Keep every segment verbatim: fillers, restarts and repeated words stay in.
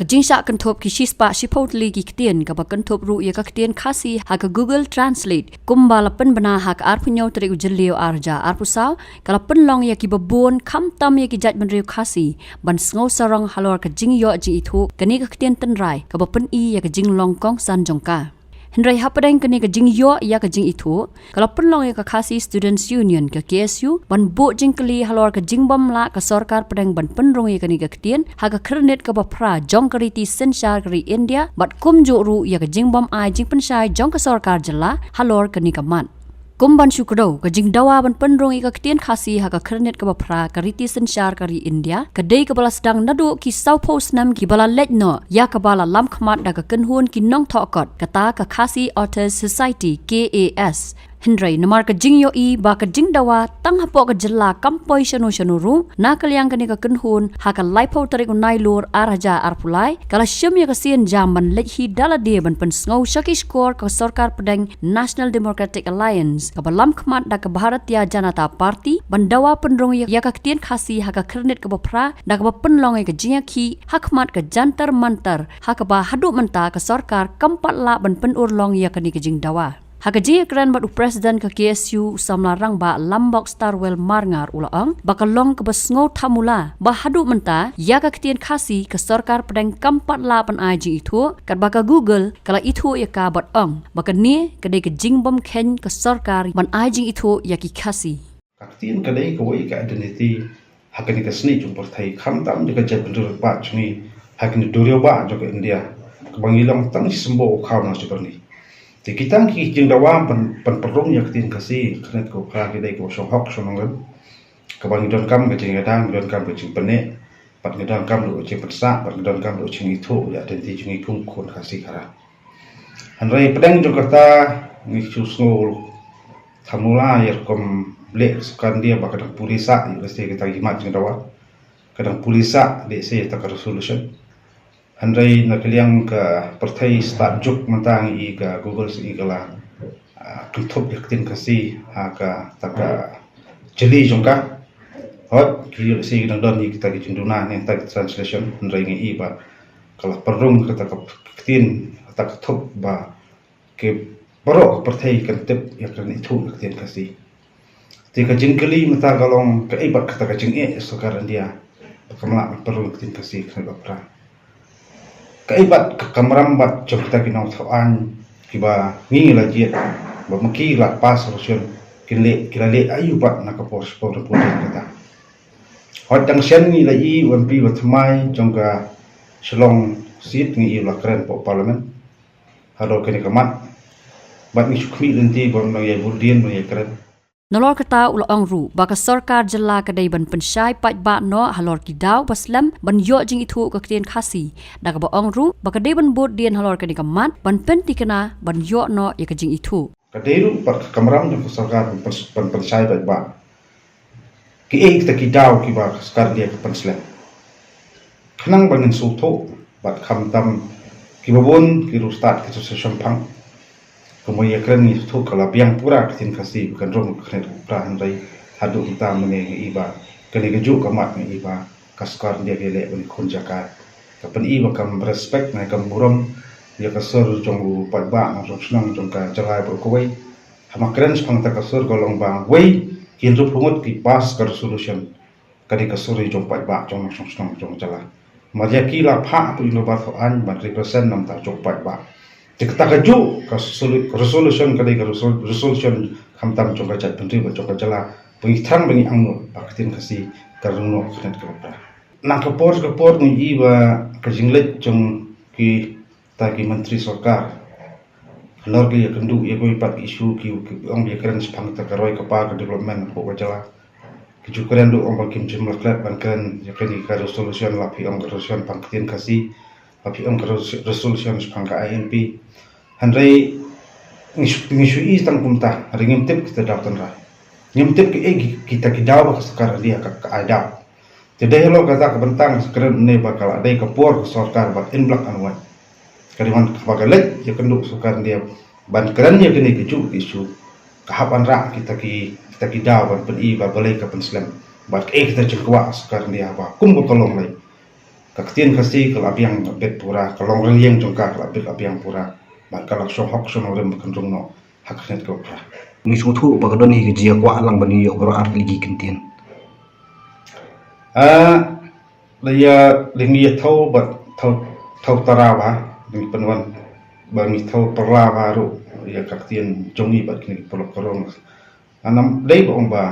Jingshah kynthup ki shispah shiphew tylli ki ktien, kaba kynthup ruh ïa ka ktien Khasi ha ka Google Translate, kumba la pynbna ha ka arphew hynñiew tarik u Jylliew ar hajar arphew saw, ka la pynlong ïa kiba bun, khamtam ïa ki jaitbynriew Khasi, ban sngew sarong halor ka jingïoh jingithuh kane ka ktien tynrai, kaba pyni ïa ka jinglong kongsan jong ka. Hynrei hapdeng kane ka jingïoh ïa ka jingithuh, ka la pynlong ïa ka Khasi Students Union, ka K S U, ban buh jingkylli halor ka jingbym lah ka sorkar pdeng ban pynrung ïa kane ka ktien ha ka khyrnit kaba phra jong ka riti synshar ka ri India, bad kumjuh ruh ïa ka jingbym ai jingpynshai jong ka sorkar jylla halor kane ka mat. Kum ban shu kdew, ka jingdawa ban pynrung ïa ka ktien Khasi ha ka khyrnit kaba phra ka riti synshar ka ri India, ka dei kaba la sdang naduh ki sawphew snem kiba la leit noh, ïa kaba la lamkhmat da ka kynhun ki nongthoh kot, kata ka Khasi Authors Society, K A S. Hynrei namar ka jingïohi ba ka jingdawa tang hapoh ka jylla kam poi shano shano ruh, na ka liang kane ka kynhun, ha ka laiphew tarik u Nailur ar hajar arphew lai, ka la shim ïa ka sienjam ban leit hi da lade ban pynsngew sha ki shkor ka sorkar pdeng National Democratic Alliance, kaba lamkhmat da ka Bharatiya Janata Party, ban dawa pynrung ïa ka ktien Khasi ha ka khyrnit kaba phra, da kaba pynlong ïa ka jingïakhih hakhmat ka Jantar Mantar, ha kaba haduh mynta ka sorkar kam pat lah ban pynurlong ïa kane ka jingdawa. Ha ka jingïakren bad u President ka K S U, u samla rangbah Lambok Starwell Marngar, u la ong ba ka long kaba sngew thamula ba haduh mynta ïa ka ktien Khasi ka sorkar pdeng kam pat lah ban ai jingithuh, katba ka Google ka la ithuh ïa ka bad ong ba kane ka dei ka jingbymkheiñ ka sorkar ban ai jingithuh ïa ki Khasi. Ka ktien ka dei kawei ka identity ha kane ka snieh jong pyrthei, khamtam jong ka jaitbynriew paidbah jong ngi ha kane ka duriaw bah jong ka India, kaba ngi long tang shi symboh u khaw na shi byrni. Te kita ki jingdawa ban, ban pynrung ïa ka ktien Khasi ha ka khyrnit kaba phra ki dei kaba shong hok shong nongrim, kaba ngi donkam ka jingïada, ngi donkam ka jingpynneh, bad ngi donkam ruh ka jingpynsah, bad ngi donkam ruh ka jingithuh ïa ka identity jong ngi kum ki khun Khasi Khara. Hynrei pdeng jong kata, ngi shu sngew thamula ïa ka rukom leh ka sorkar India ba ka dang pule sah ïa lehse kita ki mat jingdawa, ka dang pule sah lehse ïa kata ka resolution. Hynrei na ka liang ka pyrthei stad juk mynta ngi i ka Google sngi ka la, ah, kynthup ïa ka ktien Khasi ha kata ka jylliew jong ka. Hooid, ki lehse ki dang don hi kita ki jingduna ne kita ki translation, hynrei ngi i ba ka la pynrung kata ka ktien, kata ka thup ba ki baroh ka pyrthei kan tip ïa ka ithuh ïa ka ktien Khasi. Te ka jingkylli mynta ka long kaei bad kata ka jingeh sorkar India ba kam lah ban pynrung ïa ka ktien Khasi ha ka khyrnit ba phra. Kaei bad ka kamram bad jong kita ki nongthoh aiñ kiba ngi la jied, ba ma ki la pass resolution, kin leh, ki la leh aïu bad na ka por shipor na pudin kata. Hooid, tang shen ngi la i u M P ba thymmai jong ka Shillong seat, ngi i u la kren hapoh Parliament halor kane ka mat. Bad ngi shu khmih lynti ba un nang ïai bud dien, un nang ïai kren. Nalor kata u la ong ruh ba ka sorkar jylla ka dei ban pynshai paidbah noh halor ki daw ba slem ban ïoh jingithuh ka ktien Khasi. Da kaba ong ruh ba ka dei ban bud dien halor kane ka mat ban pynthikna ban ïoh noh ïa ka jingithuh. Ka dei ruh pat ka kamram jong ka sorkar ban pyn-, ban pynshai paidbah kiei kita ki daw kiba ka sorkar India ka pynslem. Khnang ba ngin sngewthuh bad khamtam kiba bun ki riewstad ki sa shemphang. Kumba ïakren ngi sngewthuh ka la biang pura ka ktien Khasi ba kan rung ha ka khyrnit ba phra, hynrei haduh mynta mynne ngi i ba kane kajuh ka mat ngi i ba ka sorkar India ka leh ban khun jaka. Ka pyni ba kam respect ne kam burom ïa ka sur jong u paidbah nongshong shnong jong ka jylla baroh kawei. Haba kren shaphang kata ka sur ka long ba wei ki hynriewphew ngut ki pass ka resolution. Ka dei ka sur jong paidbah jong nongshong shnong jong ka jylla. Mar ïa ki la phah hapoh jong ka bar thoh aiñ ban represent na ka bynta jong paidbah. Te kata kajuh ka solu-, resolution ka dei ka resol-, resolution khamtam jong ka jaitbynriew bad jong ka jylla. Ba ngi thrang ba ngi angnud ba ka ktien Khasi ka rung noh ha ka khyrnit kaba phra. Na ka por ka por ngi i ba ka jingleit jong kita ki myntri sorkar halor ka ïakynduh ïa kiwei pat ki issue ki, ki ong ba ïakren shaphang kata ka roi ka par ka development hapoh ka jylla. Ki ju kren ruh ong ba kim shym la klet ban kren ïa kane ka resolution, la phi ong ka resolution shaphang ka ktien Khasi, la phi ong ka res-, resolution shaphang ka I N P. Hynrei ngi shu, ngi shu i tang kumta, hynrei ngim tip kita daw tynrai. Ngim tip kiei ki, kita ki daw ba ka sorkar India ka, ka ai daw. Te dei halor kata ka bynta nga sa kren ne ba ka la dei ka por ka sorkar ban in black and white. Ka dei ban kaba ka leit ïakynduh sorkar India ban kren ïa kine ki juh ki issue, ka hap ban rah kita ki, kita ki daw ban pyni ba balei ka pynslem bad kaei kata jingkwah sorkar India ba kum ba ka long lei. Ka ktien Khasi ka la biang ka bit pura, ka long rynïeng jong ka ka la bit ka biang pura. Bad ka la shong hok shong rim ka rung noh ha ka khyndiat ka phra. Ngi sngewthuh ba ka don hi ka jingkwah lang ban ïoh baroh ar tylli ki kyntien. Ah, la ïa, la ngi ïa thaw bad thaw, thaw tara ba, ngi pynwan ba ngi thaw pyrla ba ruh ïa ka ktien jong ngi bad kine ki paralok ka rong. Ngam dei ba ong ba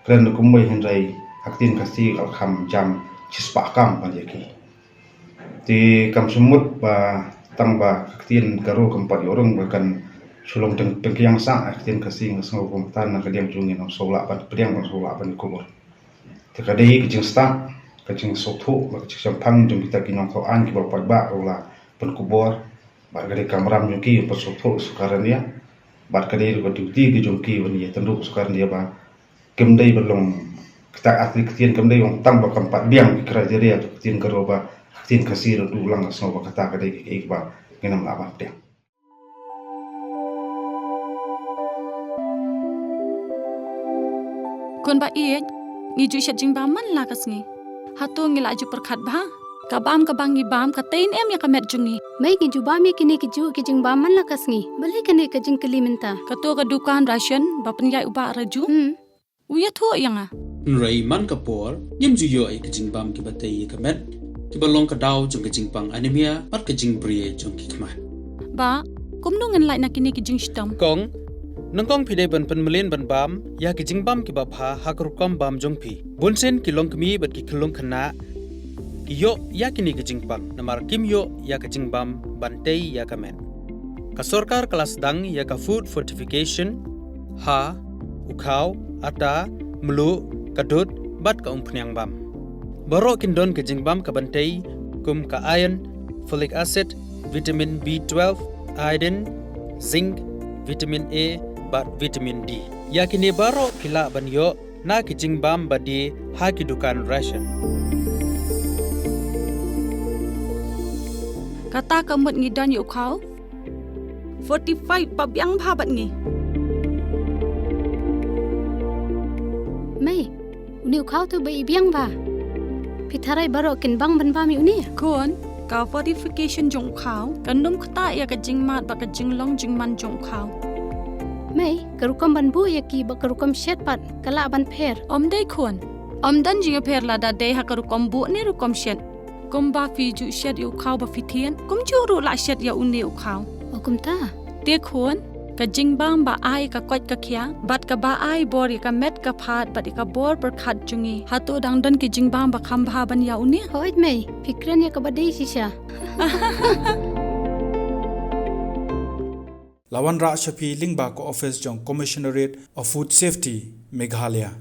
kren kumwei hynrei ha ktien Khasi ka la kham jam shispah kam ban ïa ki. Te kam sumut ba tang ba ka ktien Garo kam pat ïoh rung ba kan shu long teng teng kiang sa ha ktien Khasi nga sngew kumta na ka liang jong ngi nang sawlah ban pdiang ban sawlah ban kubur. Te ka dei ka jingstad, ka jingsngewthuh, ba ka jingshemphang jong kita ki nongthaw aiñ kiba paidbah ruh la pynkubur. Bad ka dei ka kamram jong ki pynsngewthuh sorkar India. Bad ka dei ruh ka duty ka jong ki ban ïatynduh sorkar India ba kim dei ban long kita artylli ki ktien, kim dei ong tang ba kam pat biang ki criteria ka ktien Garo ba ka ktien Khasi ruh duh lang, nga sngew ba kata ka dei kaei kaba ngin ym lah ban pdiang. Khun ba ïeit, ngi ju shet jingbam man la ka sngi. Hato ngi la ju pyrkhat bha? Ka bam kaba ngi bam ka tei ne em ïa ka met jong ngi. Mei, ngi ju bam ïa kine ki juh ki jingbam man la ka sngi. Balei kane ka jingkylli mynta? Kato ka dukan ration ba pynïaid u Bah Raju. Hmm. U ïathuh ïa nga. Hynrei man ka por ngim ju ïoh ïa ki jingbam kiba tei ïa ka met, kiba long ka daw jong ka jingpang anemia bad ka jingbri jong ki khmat. Bah, kumno ngin lait na kine ki jingshitom? Kong, nyngkong phi dei ban pynmlien ban bam ïa ki jingbam kiba bha ha ka rukom bam jong phi. Bunsien ki longkmie bad ki khyllung khynnah ki ïoh ïa kine ki jingpang namar kim ïoh ïa ka jingbam ban tei ïa ka met. Ka sorkar ka la sdang ïa ka food fortification ha u khaw, ata, mluh, ka dud bad ka umphniang bam. Baroh kin don ka jingbam kaban tei kum ka iron, folic acid, vitamin B twelve, iodine, zinc, vitamin A bad vitamin D. Ïa kine baroh phi lah ban ïoh na ki jingbam ba die ha ki dukan ration. Kata ka mut ngi don ïa u khaw fortified ba biang bha bad ngi. Mei, une u khaw te ba i biang bha. Phi tharai baroh kin bang ban bam ïa une? Khun, ka fortification jong u khaw kan ym ktah ïa ka jingmad bad ka jinglong jingman jong u khaw. Mei, ka rukom ban buh ïa ki bad ka rukom shet pat ka lah ban pher? Ym dei khun. Ym don jingpher lada dei ha ka rukom buh ne rukom shet. Kumba phi ju shet ïa u khaw ba phi thied, kumjuh ruh lah shet ïa une u khaw. O kumta. Te khun, ka jingbam ba ai ka koit ka khiah bad kaba ai bor ïa ka met ka phad bad ïa ka bor pyrkhat jong ngi, hato dang don ki jingbam ba kham bha ban ïa une? Hooid mei, phi kren ïa kaba dei shisha. La wanrah sha phi lyngba ka office jong Commissionerate of Food Safety, Meghalaya.